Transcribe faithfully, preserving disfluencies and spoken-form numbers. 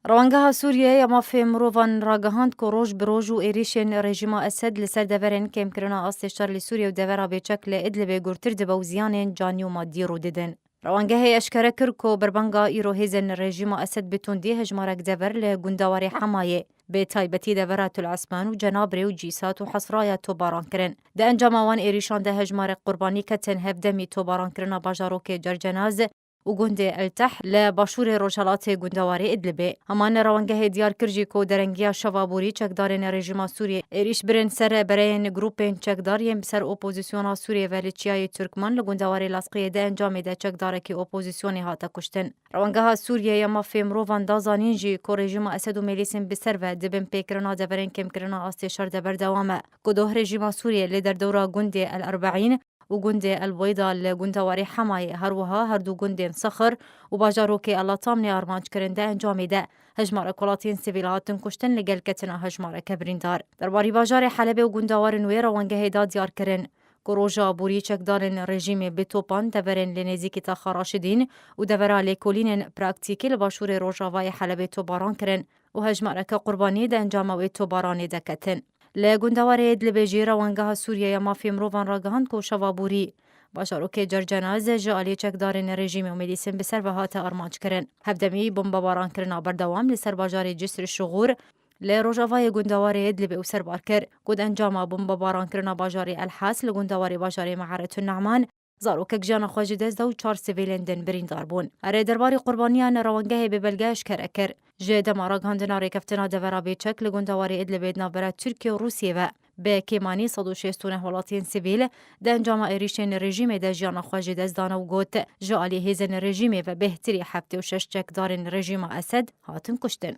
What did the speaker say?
Rewangeha Sûriyeyê ya Mafê Mirovan ragihand ku roj bi roj û êrîşên rejîma Esed li ser deverên kêmkirina astê şer li Sûriye û devera bêçek li Idlibê gurtir dibe û ziyanên canî û madî rû didin. Rewangehê eşkere kir ku berbenga îro hêzên rejîma Esed bi tundî hejmarek dever li gundewarê Hemayê, bi taybetî devera Tul Esman û Cenabrê û Cîsat û Hesraya tobaran kirin. Di encama wan êrîşan de hejmarek qurbanî ketin, hevdemî tobarankirina bajarokê Cercenaz û gundê El Tehl li başûrê rojhelatê gundewarê Idlibê. Heman rewangehê diyar kir jî ku derengiya şeva borî çekdarên rejîma Sûriyê êrîş birin ser bereyên grûpên çekdar yên bi ser opozisyona Sûriyê ve li Çiyayê Tirkmen li gundewarê Lasqiyê di encamê de çekdarekî opozisyonê hate kuştin. Rewangeha Sûriyê ya Mafê Mirovan da zanîn jî ku rejîma Esed û mêlîsên bi ser ve di binpêkirina deverên kêmkirina astê şer de berdewam e. Ku doh rejîma Sûriyê li derdora gundê El Erbeîn û gundê El Beyda li gundewarê Hemayê, her wiha her du gundên Sexir û bajarokê El Latamnê armanc kirin, di encamê de hejmarek welatiyên sivîl hatin kuştin, li gel ketina hejmareke birîndar. Derbarî bajarê Helebê û gundewarên wê rewangehê da diyar kirin ku roja borî çekdarên rejîmê bi topan deverên li nêzîkî Taxa Raşidîn û devera lêkolînên praktîkî li başûrê rojavayê Helebê tobaran kirin û hejmareke qurbanî di encama wê tobaranê de ketin. Li gundewarê Idlibê jî Rewangeha Sûriye ya Mafê Mirovan ragihand ku şeva borî bajarokê Cercenaz ji alî çekdarên rejîmê û milîsên bi ser ve hate armanc kirin. Hevdemî bombebaran kirina berdewam li ser bajarê Cisr Şixûr li rojavayê gundewarê Idlibê û serbar kir ku di encama bombebaran kirina bajarê El Has li gundewarê bajarê Me'aretun Nehman, zarokek jiyana xwe ji dest da û çar sivîlên din birîndar bûn. Erê, derbarî qurbaniyan rewangehê bi belge eşkere kir. Ji dema ragihandina rêkeftina devera bêçek li gundewarê Idlibê di navbera Tirkiye û Rûsiyê ve, bi kêmanî sed û şêst û neh welatiyên sivîl di encama êrîşên rejîmê de jiyana xwe ji dest dane û got, ji alî hêzên rejîmê ve bêhtirî heftê û şeş çekdarên rejîma Esed hatin kuştin.